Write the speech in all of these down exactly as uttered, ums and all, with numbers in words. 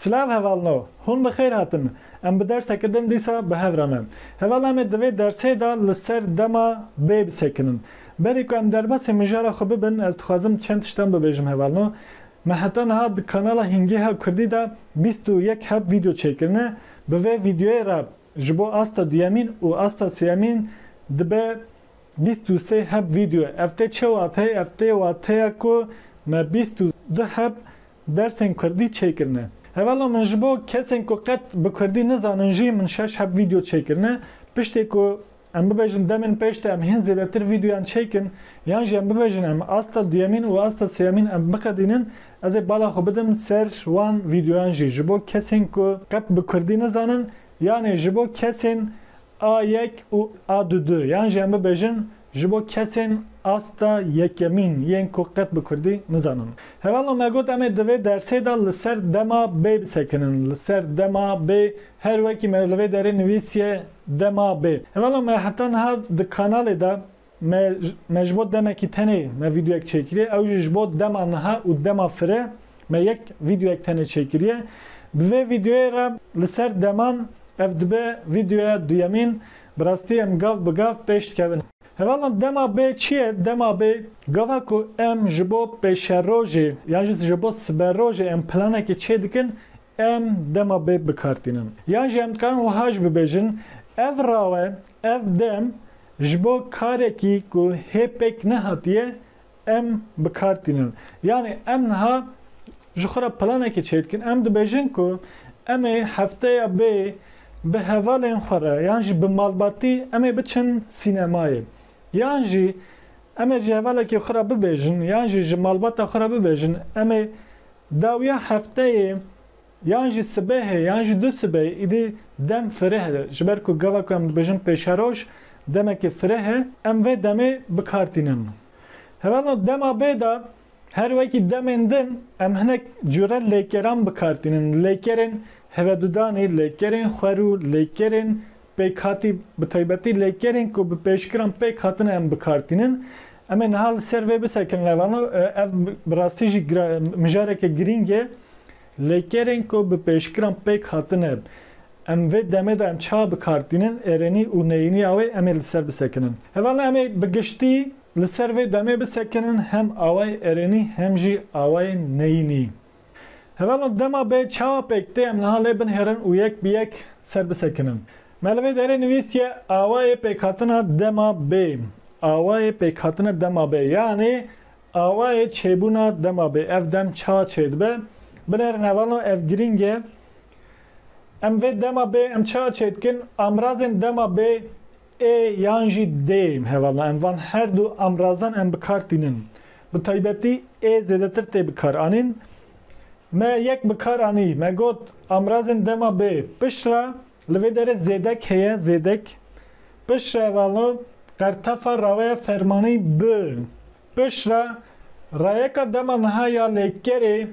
Silav hevalno, hûn bi xêr hatin. Em bi derseke din dîsa bi hev re ne. Hevalno, em ê di vê dersê de li ser dema bê bisekinin. Berê ku em derbasî mijara xwe bibin, ez dixwazim çend tiştan bibêjim hevalno. Me heta niha di kanala Hingê Hev Kurdî de bîst û yek heb vîdeo çêkirine. Bi vê vîdeoyê re ji bo asta duyemîn û asta sêyemîn dibe bîst û sê heb vîdeo. Ev tê çi wateyê? Ev tê wateya ku me bîst û du heb dersên kurdî çêkirine. Hevalno, min ji bo kesên ku qet bi kurdî nizanin jî min şeş heb vîdeo çêkirine. Piştê ku em bibêjin demên pêş de em hîn zêdetir vîdeoyan çêkin, yan jî em bibêjin em asta duyemîn û asta sêyemîn em biqedînin, ez ê bala xwe bidim ser wan vîdeoyan jî. Ji bo kesên ku qet bi kurdî nizanin, yanê ji bo kesên A yek û A du du, yan jî em bibêjin ji bo kesên asta yekemîn yên ku qet bi kurdî nizanin. Hevalno, me got em ê di vê dersê de li ser dema bê bisekinin. Li ser dema bê, her wekî me li vê derê nivîsiye dema bê. Hevalno, me heta niha di kanalê de me, me ji bo demekî tenê me vîdeoyek çêkiriye. Ew jî ji bo dema niha û dema fire me yek vîdeoyek tenê çêkiriye. Bi vê vîdeoyê re li ser deman, ev dibe vîdeoya duyemîn, bi rastî em gav bi gav pêş dikevin. Hevalno, dema bê çi ye? Dema bê, gava ku em ji bo pêşerojê yan jî ji bo siberojê em planekê çêdikin, em dema bê bikar tînin. Yan jî em dikarin wiha jî bibêjin, ev rawe, ev dem ji bo karekî ku hê pêk nehatiye, em bikar tînin. Yanî em niha ji xwe re planekê çêdikin. Em dibêjin ku em ê hefteya bê bi hevalên xwe re yan jî bi malbatî em ê biçin sînemayê. Yan jî em ê ji hevalekê xwe re bibêjin, yan jî ji malbata xwe re bibêjin, em ê dawiya hefteyê yan jî sibehê, yan jî du sibehê, îdî dem fireh e. Ji ber ku gava ku em dibêjin pêşeroj, demekê fireh e, em vê demê bikar tînin. Hevalno, dema bê de her wekî demên din em hinek cure lêkeran bikar tînin. Lêkerên hevedudanî, lêkerên xwerû, lêkerên pêkhatî, bi taybetî lêkerên ku bi pêşkiran pêk hatine em bikar tînin. Em ê niha li ser vê bisekin, hevalno, ev bi rastî jî gira-, mijareke girîng e. Lêkerên ku bi pêşkiran pêk hatine, em vê demê de em çawa bikar tînin, erênî û neyîniya wê em ê li ser bisekinin. Hevalno, em ê bi giştî li ser vê demê bisekinin, hem awayê erênî hem jî awayê neyînî. Hevalno, dema bê çawa pêk tê, em niha lê binihêrin û yek bi yek ser bisekinin. Me li vê derê nivîsiye awayê pêkhatina dema bê. Awayê pêkhatina dema bê. Yanî awayê çêbûna dema bê. Ev dem çawa çêdibe? Binêrin hevalno, ev girîng e. Em vê dema bê em çawa çêdikin? Amrazên dema bê ê yan jî dê, hevalno, em van her du amrazan em bikar tînin. Bi taybetî ê zêdetir tê bikar anîn. Me yek bikar anî, me got amrazên dema bê. Piştre li vê derê zêdek heye, zêdek. Piştre, hevalno, qertefa raweya fermanî bi. Piştre rayeka dema niha ya lêkerê.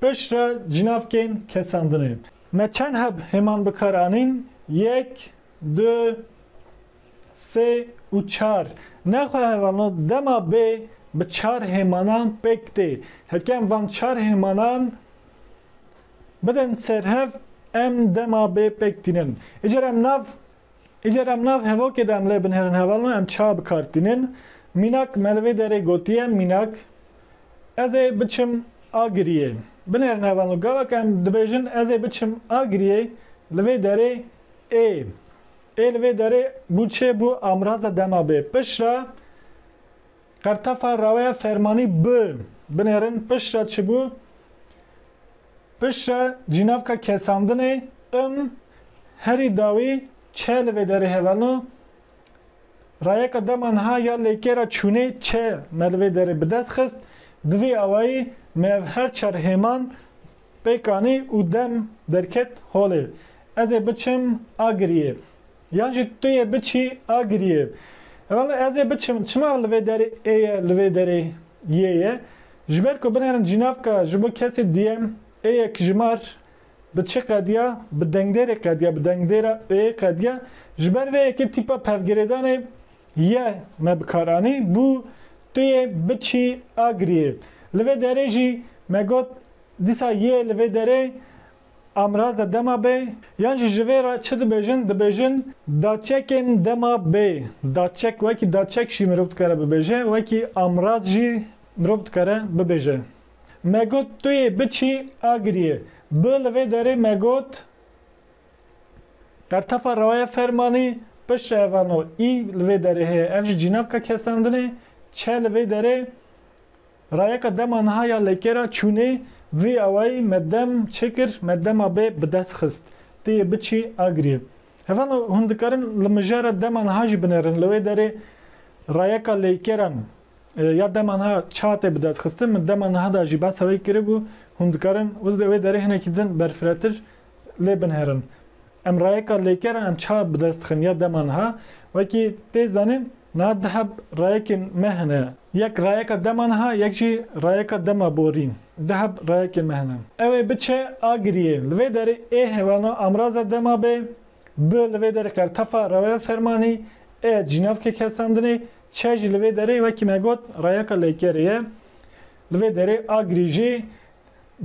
Piştre cînavkên kesandinê. Me çend heb hêman bikar anîn? Yek, du, sê û çar. Nexwe hevalno, dema bê bi çar hêmanan pêk tê. Heke em van çar hêmanan bidin ser hev, em dema bê pêk tînin. Îcar em nav, îcar em nav hevokê de em lê binêrin hevalno, em çawa bikar tînin. Mînak, me li vê derê gotiye, mînak, ez ê biçim Agiriyê. Binêrin hevalno, gava ku em dibêjin ez ê biçim Agiriyê, li vê derê ê. Ê li vê derê bû çê, bû amraza dema bê. Piştre qertefa raweya fermanî bi. Binêrin piştre çi bû? Piştre cînavka kesandinê im, herî dawî çe li vê derê hevalno. Rayeka dema niha ya lêkera çûnê çe me li vê derê bi dest xist. Bi vî awayî me ev her çar hêman pêk anî û dem derket holê. Ez ê biçim Agiriyê. Yan jî tu yê biçî Agiriyê. Hevalno, ez ê biçim, çima li vê derê ê ye, li vê derê yê ye? Ji ber ku binêrin cînavka ji bo kesê duyem ê yek jimar bi çi qediya? Bi dengdêrê qediya, bi dengdêra ê qediya. Ji ber vê yekê tîpa pevgirêdanê ye me bi kar anî, bû tu yê biçî Agiriyê. Li vê derê jî me got, dîsa yê li vê derê Amraza dema bê, yan jî ji vê re çi dibêjin? Dibêjin daçekên dema bê. Daçek, wekî daçek jî mirov dikare bibêje, wekî amraz jî mirov dikare bibêje. Me got tu yê biçî Agiriyê. Bi li vê derê me got qertefa rewaya fermanî, piştre evano î li vê derê heye. Ev jî cînavka kesandinê, çe li vê derê rayeka dema niha ya lêkera çûnê, vî awayî me dem çi kir, me dema bê bi dest xist. Tu yê biçî Agiriyê. Hevano hûn dikarin li mijara dema niha jî binêrin. Li wê derê rayeka lêkeran, e, ya dema niha ça tê bi dest xistin, min dema niha da jî behsa wê kiribû, hûn dikarin wê derê hinekî din berfiretir lê binêrin. Em rayeka lêkeran em ça bi dest dixin ya dema niha. Wekî tê zanîn, niha du heb rayekên me hene. Yek rayeka dema niha, yek jî rayeka dema borî. Du heb rayekên me hene. Ew ê biçe Agiriyê. Li vê derê ê hevano amraza dema bê, bi li vê derê qertefa rewaya fermanî, e cînavke kesandinê, çe jî li vê derê wekî me got rayeka lêkerê ye. Li vê derê Agirî jî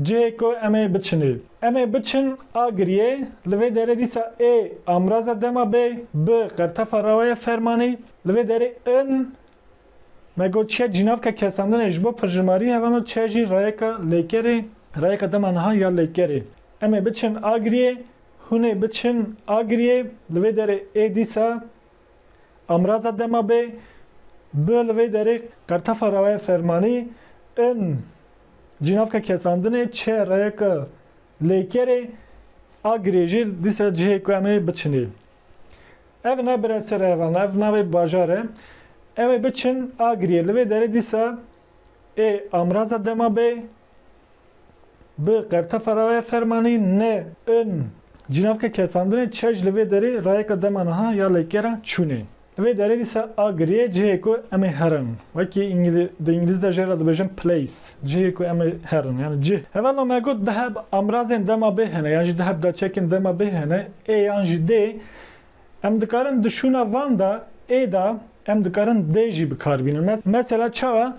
cihê ku em ê biçinê. Em ê biçin Agiriyê, li vê derê dîsa ê amraza dema bê, bi qertefa rewaya fermanî, li vê derê in me got çiye cînavka kesandinê ji bo pirjimarî hevano çiye jî rayeka lêkerê, rayeka dema niha ya lêkerê. Em ê biçin Agiriyê, hûn ê biçin Agiriyê, li vê derê ê dîsa amraza dema bê, bi li vê derê qertefa rewaya fermanî, in cînavka kesandinê, çe rayeka lêkerê, Agirê jî dîsa cihê ku em ê biçinê. Ev ne bire ser evan, ev navê bajar e. Ew ê biçin Agiriyê. Li vê derê dîsa ê amraza dema bê, bi qertefa rewaya fermanî, ne in cînavke kesandinê, çe jî li vê derê rayeka dema niha ya lêkera çûnê. Li vê derê dîsa Agiriyê cihê ku em ê herin. Wekî Îngilî-, di Îngilîz de jê re dibêjin place. Cihê ku em ê herin. Yani cih. Hevalo me got du heb amrazên dema bê hene, yan jî du heb daçekên dema bê hene. Ê yan jî dê. Em dikarin di şûna van de, ê de, em dikarin dê jî bi kar bînin. Mes-, mesela çawa?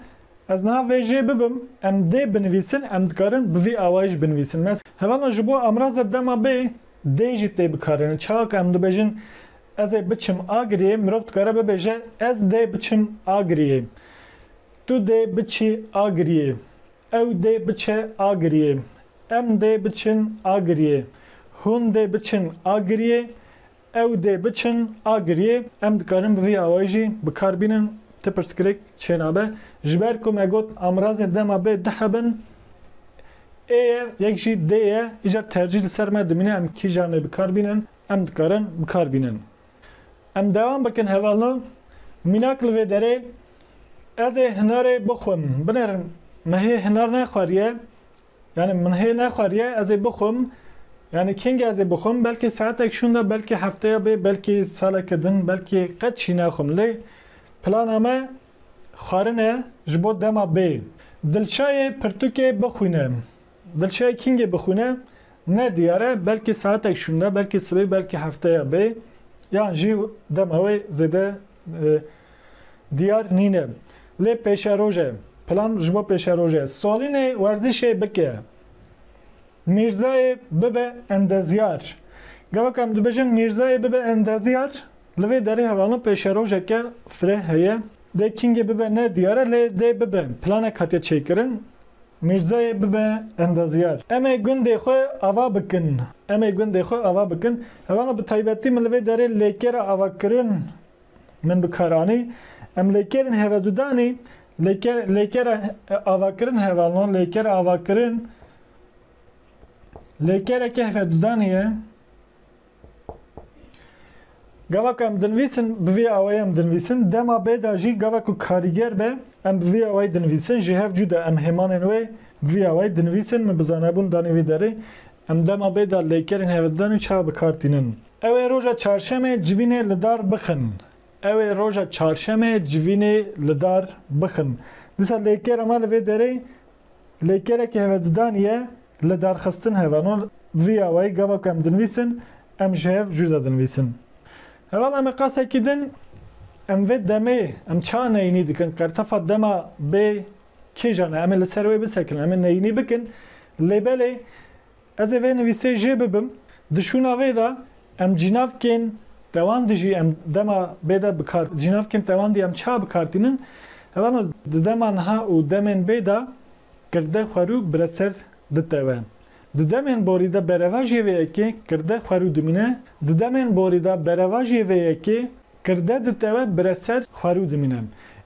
Ez niha vê jê bibim, em dê binivîsin, em dikarin bi vî awayî jî binivîsin. Mes-, hevano ji bo amraza dema bê, dê jî tê bikaranîn. Çawa ku em dibêjin, ez ê biçim Agiriyê, mirov dikare bibêje, ez dê biçim Agiriyê. Tu dê biçî Agiriyê. Ew dê biçe Agiriyê. Em dê biçin Agiriyê. Hûn dê biçin Agiriyê. Ew dê biçin Agiriyê. Em dikarin bi vî awayî jî bi kar bînin. Ti pirsgirêk çênabe. Ji ber ku me got amrazên dema bê du heb in, ê ye, yek jî dê ye. Îcar tercîh li ser me dimîne em kîjan ê bi kar bînin, em dikarin bi kar bînin. Em dewam bikin hevalno. Mînak li vê derê ez ê hinarê bixwim. Binêrin, me hê hinar nexwariye. Yani min hê nexwariye, ez ê bixwim. Yani kengê ez ê bixwim? Belkî saetek şûnda, belkî hefteya bê, belkî saleke din, belkî qet jî nexwim. Lê plana me xwarin e ji bo dema bê. Dilşayê pirtûkê bixwîne. Dilşayê kengê bixwîne? Ne diyar e, belkî saetek şûnda, belkî sibê, belkî hefteya bê, yan jî dema wê zêde, e, diyar nîne. Lê pêşeroj e. Plan ji bo pêşeroj e. Solînê werzişê bike. Mîrzayê bibe endezyar. Gava ku em dibêjin Mîrzayê bibe endezyar, li vê derê hevalno pêşerojeke fireh heye. Dê kingê bibe ne diyar e, lê dê bibe. Planek hatiye çêkirin. Mîrzayê bibe endezyar. Em ê gundê xwe ava bikin. Em ê gundê xwe ava bikin. Hevana bi taybetî min li vê derê lêkera avakirin min bi kar anî. Em lêkerên hevedudanî, lêker-, lêkera avakirin hevalno, lêkera avakirin lêkereke hevedudanî ye. Gava ku em dinivîsin, bi vî awayî em dinivîsin. Dema bê de jî gava ku karîger be, em bi vî awayî dinivîsin. Ji hev cû de em hêmanên wê bi vî awayî dinivîsin. Min bi zanebûn danî vî derê. Em dema bê de lêkerên hevedanî çawa bi kar tînin? Ew ê roja çarşemê civînê li dar bixin. Ew ê roja çarşemê civînê li dar bixin. Dîsa lêkera me li vê derê lêkerekî hevedudanî ye, li darxistin hevalno. Vî awayî gava ku em dinivîsin, em ji hev cû de dinivîsin. Heval em ê qasekî din, em vê demê, em ça neyînî dikin, qertefa dema bê kêjan e, em ê li ser wê bisekin, em ê neyînî bikin. Lê belê Ez ê vê nivîsê jê bibim. Di şûna vê de em cînavkên tewandî jî em dema bê de bikar, cînavkên tewandî em çawa bikartînin? Hevalno, di dema niha û demên bê de kirde xwerû bireser ditewe. Di demên borî de berevajiyê vê yekê kirde xwerû dimîne. Di demên borî de berevajiyê vê yekê kirde ditewe, bireser xwerû dimîne.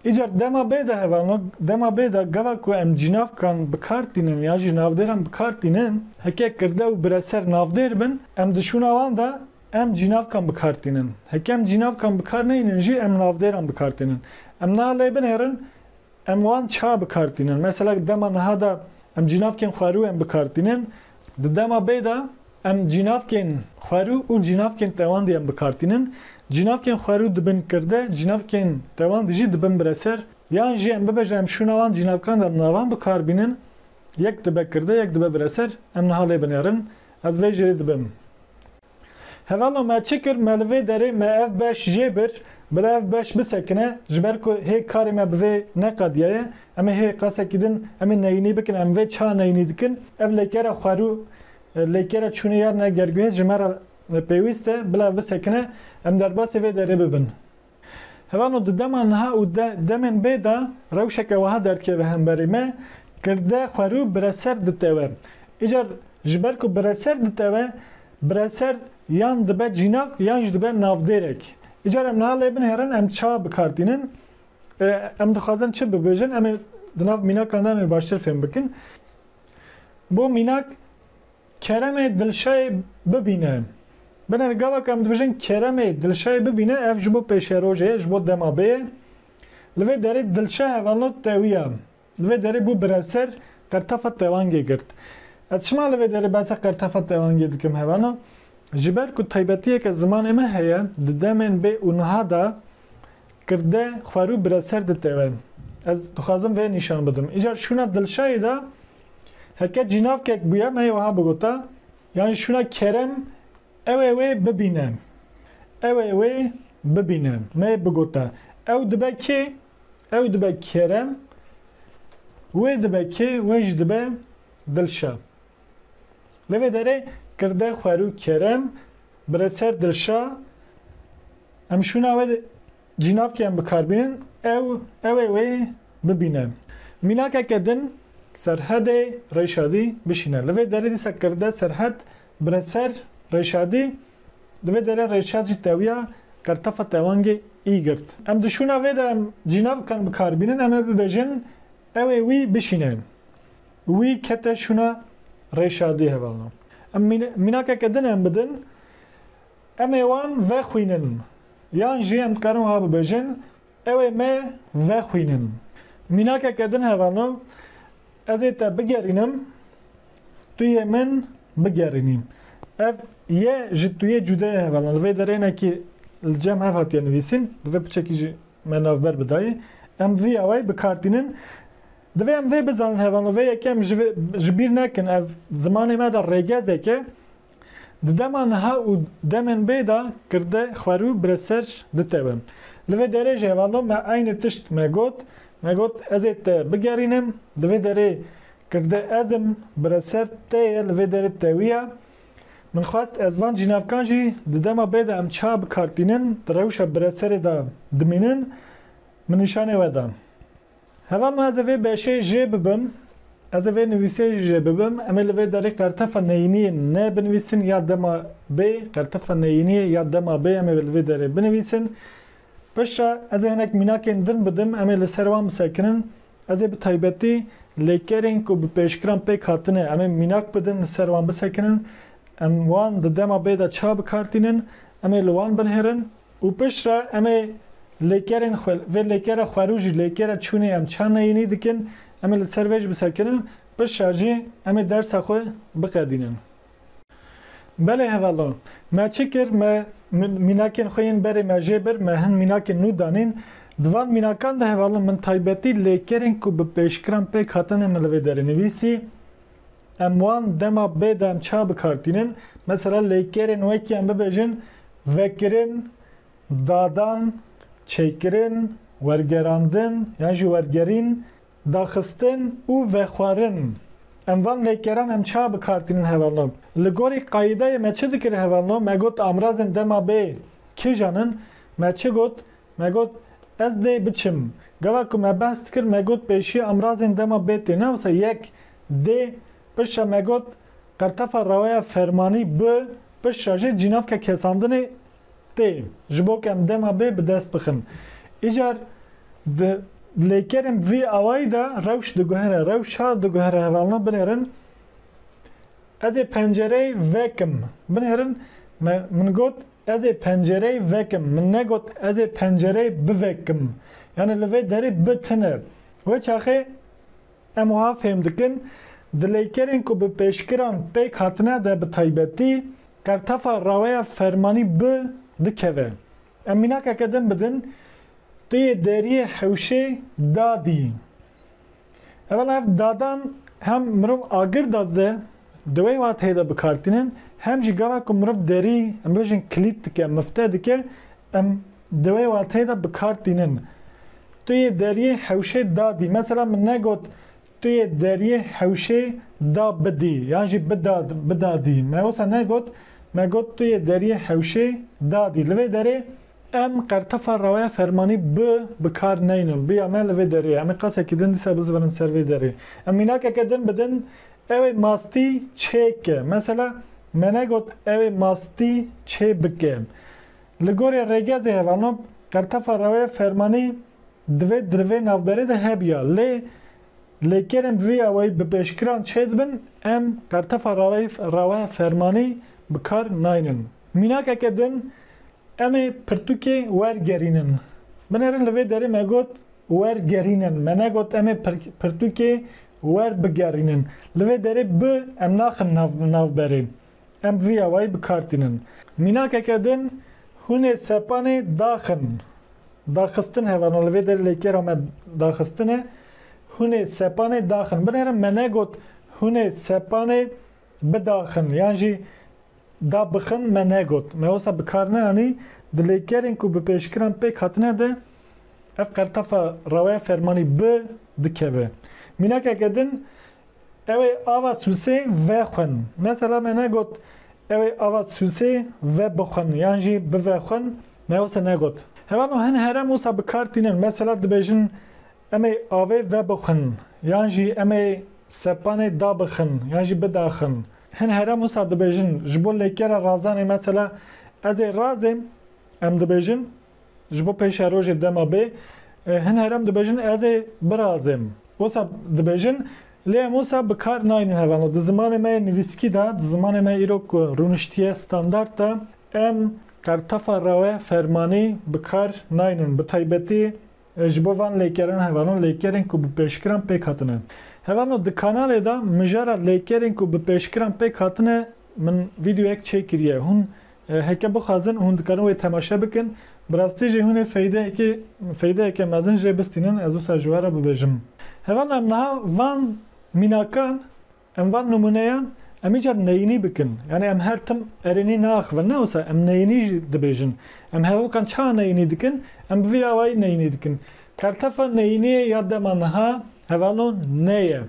Îcar dema bê de hevalno, dema bê de gava ku em cînavkan bikartînin ya jî navdêran bikartînin, heke kirde û bireser navdêr bin, em di şûna wan de em cînavkan bikartînin. Heke em cînavkan bikar neynin jî em navdêran bikartînin. Em niha lê binêrin, em wan çawa bikartînin? Mesela dema niha de em cînavkên xwerû em bikartînin. Di dema bê de em cînavkên xwerû û cînavkên tewandî em bikartînin. Cînavkên xwerû dibin kirde, cînavkên tewandî jî dibin bireser. Yan jî em bibêjin em şûna wan cînavkan de navan bikar bînin. Yek dibe kirde, yek dibe bireser. Em niha lê binêrin. Ez vê jê dibim. Hevalo, me çi kir? Me li vê derê me ev beş jê bir, bila ev beş bisekine, ji ber ku hê karê me bi vê neqediyaye. Em ê hê qasekî din, em ê neyînî bikin, em vê çawa neyînî dikin? Ev lêkera xwerû, e, lêkera çûnê ya ne gerguhêz ji me re, e, pêwîst e, bila ev bisekine, em derbasî vê derê bibin. Hevano, di dema niha û de-, demên bê de rewşeke wiha derdikeve hemberî me, kirde xwerû bireser ditewe. Îcar ji ber ku bireser ditewe, bireser yan dibe cînav yan jî dibe navdêrek. Îcar em niha lê binêrin, em çawa bikartînin? E, em dixwazin çi bibêjin? Em ê di nav mînakan de em ê baştir fêm bikin. Bo mînak, Keremê Dilşayê bibîne. Binêr gava ku em dibêjin Keremê Dilşayê bibîne, ev ji bo pêşerojê ye, ji bo dema bê ye. Li vê derê Dilşa hevalno tewiya. Li vê derê bû bireser, qertefa tewangê girt. Ez çima li vê derê behsa qertefa tewangê dikim hevalno? Ji ber ku taybetiyeke zimanê me heye, di demên bê û niha de kirde xwerû bireser ditewe. Ez dixwazim vê nîşan bidim. Îcar şûna Dilşayê de heke cînavkek bûye, me yê wiha bigota, yan jî şûna Kerem, ew ê wê bibîne. Ew ê wê bibîne. Me yê bigota. Ew dibe kê? Ew dibe Kerem. Wê dibe kê? Wê jî dibe Dilşa. Li vê derê kirde xwerû Kerem, bireser Dilşa, em şûna wê cînavkê em bikar bînin, ew, ew ê wê bibîne. Mînakeke din, Serhedê Rêşadî bişîne. Li vê derê dîsa kirde Serhed, bireser Rêşadî, di vê derê Rêşad jî tewiya, qertefa tewangê î girt. Em di şûna vê de em cînavkan bikar bînin, em ê bibêjin, ew ê wî bişîne. Wî kete şûna Rêşadî hevalno. Em mîne-, mînakeke din em bidin. Em ê wan vexwînin. Yan jî em dikarin wiha bibêjin, ew ê me vexwînin. Mînakeke din hevalno, ez ê te bigerînim, tu yê min bigerînî. Ev ye ji tu yê cude ye hevalno. Li vê derê hinekî li cem hev hatiye nivîsîn. Divê piçekî jî me navber bidayî. Em vî awayî bikartînin. Divê em vê bizanin hevalno, vê yekem ji vê, ji bîr nekin, ev zimanê me de rêgezek e. Di dema niha û demên bê de kirde xwerû bireser ditewe. Li vê derê jî hevalno me eynî tişt me got. Me got, ez ê te bigerînim. Di vê derê kirde ez im, bireser te ye, li vê derê tewî ye. Min xwest ez van cînavkan jî di dema bê de em çawa bikartînin, di rewşa bireserê de dimînin, min nîşanê we da. Hevalno, ez ê vê beşê jê bibim, ez ê vê nivîsê jê bibim, em ê li vê derê qertefa neyîniyê nebinivîsin ya dema bê, qertefa neyîniyê ya dema bê em ê li vê derê binivîsin. Piştre ez ê hinek mînakên din bidim, em ê li ser wan bisekinin. Ez ê bi taybetî lêkerên ku bi pêşkiran pêk hatine, em ê mînak bidin, li ser wan bisekinin. Em wan di dema bê de çawa bikartînin, em ê li wan binihêrin. Û piştre em ê lêkerên xwe, vê lêkera xwerû jî, lêkera çûnê em çawa neyînî dikin, em ê li ser vê jî bisekinin. Piştre jî em ê dersa xwe biqedînin. Belê hevalo, me çi kir? Me min-, mînakên xwe yên berê me jê bir, me hin mînakên nû danîn. Di van mînakan de hevalo min taybetî lêkerên ku bi pêşkiran pêk hatine min li vê derê nivîsî. Em wan dema bê de em çawa bikartînin? Mesela lêkerên wekî em bibêjin vekirin, dadan, çêkirin, wergerandin yan jî wergerîn, daxistin û vexwarin. Em van lêkeran em çawa bi kar tînin hevalno? Li gorî qayîdeyê me çi dikir hevalno? Me got amrazên dema bê kîjan in? Me çi got? Me got ez dê biçim. Gava ku me behs dikir me got pêşî amrazên dema bê tê. Ne wisa yek dê, piştre me got qertefa raweya fermanî bi, piştre jî cînavke kesandinê tê. Ji bo ku em dema bê bi dest bixin. Îcar di lêkerên vî awayî de rewş diguhere. Rewş çawa diguhere hevalno? Binêrin. Ez ê pencereyê vekim. Binêrin, me, min got ez ê pencereyê vekim. Min negot ez ê pencereyê bivekim. Yani li vê derê bi tine. Wê çaxê em wiha fêm dikin, di lêkerên ku bi pêşkiran pêk hatine de bi taybetî, qertefa raweya fermanî bi dikeve. Em mînakeke din bidin, tu yê deriyê hewşê dadî. Heval ev dadan hem mirov agir dadide, di wê wateyê de bi kar tînin, hem jî gava ku mirov derî, em bêjin kilît dike, mifte dike, em di wê wateyê de bi kar tînin. Tu yê deriyê hewşê dadî. Mesela min negot tu yê deriyê hewşê da bidî, yan jî bida, bidadî. Me wisa negot, me got tu yê deriyê hewşê dadî. Li vê derê em qertefa raweya fermanî bi, bi kar neynin. Bi ya me li vê derê. Em ê qasekî din dîsa bizivirin ser vê derê. Em mînakeke din bidin, ew ê mastî çêke. Mesela me negot ew ê mastî çê bike. Li gorî rêgezê hevalno qertefa raweya fermanî divê di vê navberê de hebiya. Lê lêkerên bi vî awayî bi pêşkiran çêdibin, em qertefa rawey-, raweya fermanî bi kar naynin. Mînakeke din, em ê pirtûkê wergerînin. Binêrin li vê derê me got wergerînin. Me negot em ê pir-, pirtûkê werbigerînin. Li vê derê bi em naxin nav-, navberê. Em bi vî awayî bi kar tînin. Mînakeke din, hûn ê sepanê daxin. Daxistin hevalno, li vê derê lêkera me daxistin e. Hûn ê sepanê daxin. Binêrin me negot hûn ê sepanê bidaxin. Yan jî dabixin me negot. Me wisa bi kar neanî, di lêkerên ku bi pêşkiran pêk hatine de ev qertefa raweya fermanî bi dikeve. Mînakeke din, ew ê ava sûsê vexwin. Mesela me negot ew ê ava sûsê vebixwin yan jî bivexwin, me wisa negot. Hevalno hin herem wisa bi kar tînin. Mesela dibêjin em ê avê vebixwin yan jî em ê sepanê dabixin yan jî bidaxin. Hin herem wisa dibêjin ji bo lêkera razanê, mesela ez ê razêm, em dibêjin ji bo pêşerojê dema bê, e, hin herem dibêjin ez ê birazêm. Wisa dibêjin, lê em wisa bi kar naynin hevalno. Di zimanê me yê nivîskî de, di zimanê me îro ku rûniştiye standard de, em qertefa rawe fermanî bi kar naynin. Bi taybetî, e, ji bo van lêkeran hevalno, lêkerên ku bi pêşkiran pêk hatine. Hevalno, di kanalê de mijara lêkerên ku bi pêşkiran pêk hatine min vîdeoyek çêkiriye. Hûn E, heke bixwazin, hûn dikarin wê temaşe bikin. Bi rastî jî hûn ê feydeyekê, feydeyeke mezin jê bistînin, ez wisa ji we re bibêjim. Hevalno, em niha van mînakan, em van nimûneyan, em îcar neyînî bikin. Yani em her tim erênî naaxivin, ne wisa em neyînî jî dibêjin. Em hevokan çawa neyînî dikin? Em bi vî awayî neyînî dikin. Qertefa neyîniyê ya dema niha hevalno ne ye.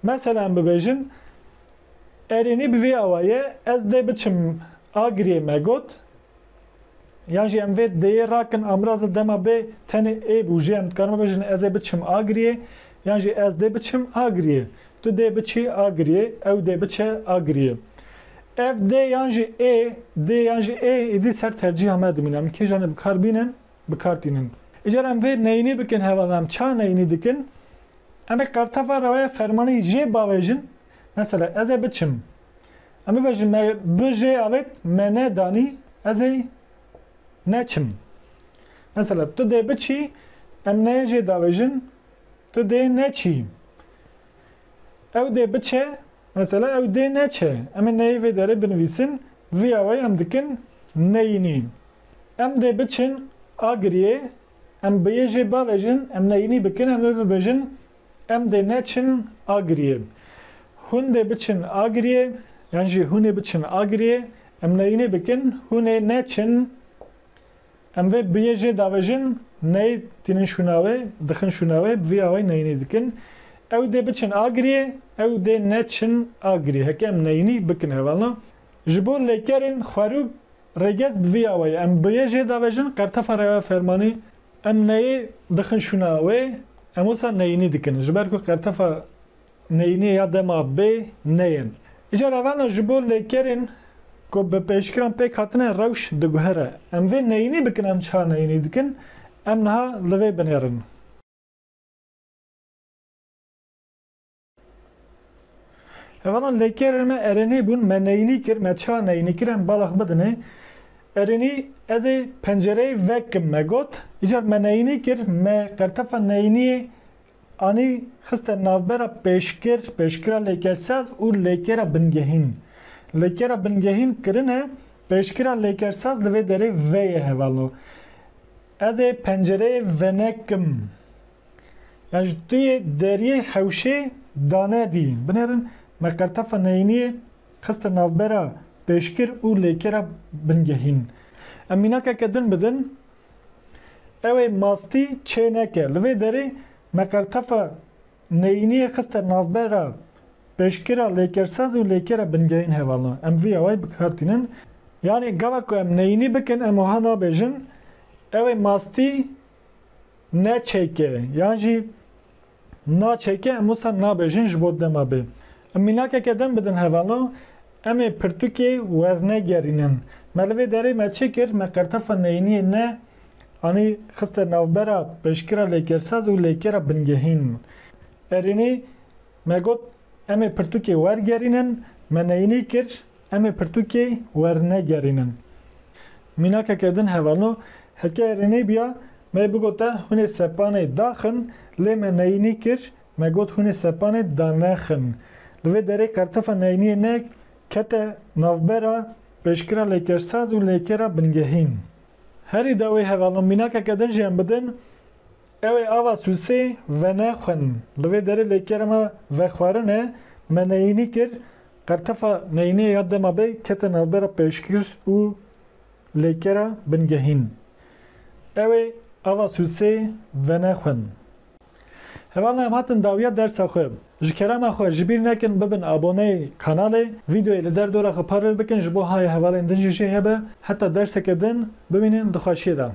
Mesela em bibêjin, erênî bi vî awa ye, ez dê biçim agiriyê me got. Yan jî em vê dêyê rakin, amraza dema bê tenê ê bû, jê em dikarin bibêjin ez ê biçim agiriyê, yan jî ez dê biçim agiriyê. Tu dê biçî agiriyê, ew dê biçe agiriyê. Ev dê yan jî ê, dê yan jî ê, êdî ser tercîha me dimîne. Em kîjanê bi kar bînin, bi kar tînin. Îcar em vê neyînî bikin hevalno, em ça neyînî dikin? Em ê qertefa raweya fermanî jê bavêjin. Mesela, ez ê biçim. Em bibêjin, me bi jê avêt, me nedanî, ez ê neçim. Mesela, tu dê biçî, em neyê jê davêjin, tu dê neçî. Ew dê biçe, mesela, ew dê neçe. Em ê neyê vê derê binivîsin, vî awayî em dikin neyînî. Em dê biçin agiriyê, em bi yê jê bavêjin, em neyînî bikin, em ê bibêjin, em dê neçin agiriyê. Hûn dê biçin agiriyê, yan jî hûn ê biçin agiriyê, em neyînî bikin, hûn ê neçin. Em vê bi yê jê davêjin, neyê tînin şûna wê, dixin şûna wê, bi vî awayî neyînî dikin. Ew dê biçin agiriyê, ew dê neçin agiriyê. Heke em neyînî bikin hevalno. Ji bo lêkerên xwerû rêgez bi vî awayî. Em bi yê jê davêjin, qertefa rêya fermanî, em neyê dixin şûna wê, em wisa neyînî dikin. Ji ber ku qertefa neyînê ya dema bê neyên. Îcar hevalno ji bo lêkerên ku bi pêşkiran pêk hatine rewş diguhere. Em vê neyînî bikin, em çawa neyînî dikin, em niha li vê binêrin. Hevalan lêkerên me erênî bûn, me neyînî kir, me çawa neyînî kir, em bala xwe bidinê. Erênî ez ê pencereyê vekim me got. Îcar me neyînî kir, me qertefa neyîniyê anî xiste navbera pêşkir, pêşkira lêkersaz û lêkera bingehîn. Lêkera bingehîn kirine, pêşkira lêkersaz li vê derê vê ye hevalno. Ez ê pencereyê venekim. Yan ji tu yê deriyê hewşê danedî. Binêrin, me qertefa neyîniyê xiste navbera pêşkir û lêkera bingehîn. Em mînakeke din bidin. Ew ê mastî çê neke. Li vê derê me qertefa neyîniyê xiste navbera pêşkira lêkersaz û lêkera bingehîn hevalno. Em vî awayî bi kar tînin. Yanî gava ku em neyînî bikin, em wiha nabêjin. Ew ê mastî neçêke. Yan jî naçêke, em wisa nabêjin ji bo dema bê. Em mînakeke din bidin hevalno. Em ê pirtûkê wernegerînin. Me li vê derê me çi kir? Me qertefa neyîniyê ne anî xiste navbera pêşkira lêkersaz û lêkera bingehîn. Erênî me got, em ê pirtûkê wergerînin, me neyînî kir, em ê pirtûkê wernegerînin. Mînakeke din hevalno, heke erênê biya, me bigota hûn ê sepanê daxin, lê me neyînî kir, me got hûn ê sepanê danexin. Li vê derê qertefa neyîniyê ne kete navbera pêşkira lêkersaz û lêkera bingehîn. Herî dawî hevalno, mînakeke din jî em bidin. Ew ê ava sûsê venexwin. Li vê derê lêkera me vexwarine, me neyînî kir, qertefa neyînê ya dema bê kete navbera pêşkir û lêkera bingehîn. Ew ê ava sûsê venexwin. Hevalno, em hatin dawiya dersa xwe. Ji kerema xwe ji bîr nekin bibin aboneyê kanalê, vîdeoyê li derdora xwe parve bikin ji bo hayê hevalên din jî jê hebe. Heta derseke din bimînin di xweşiyê de.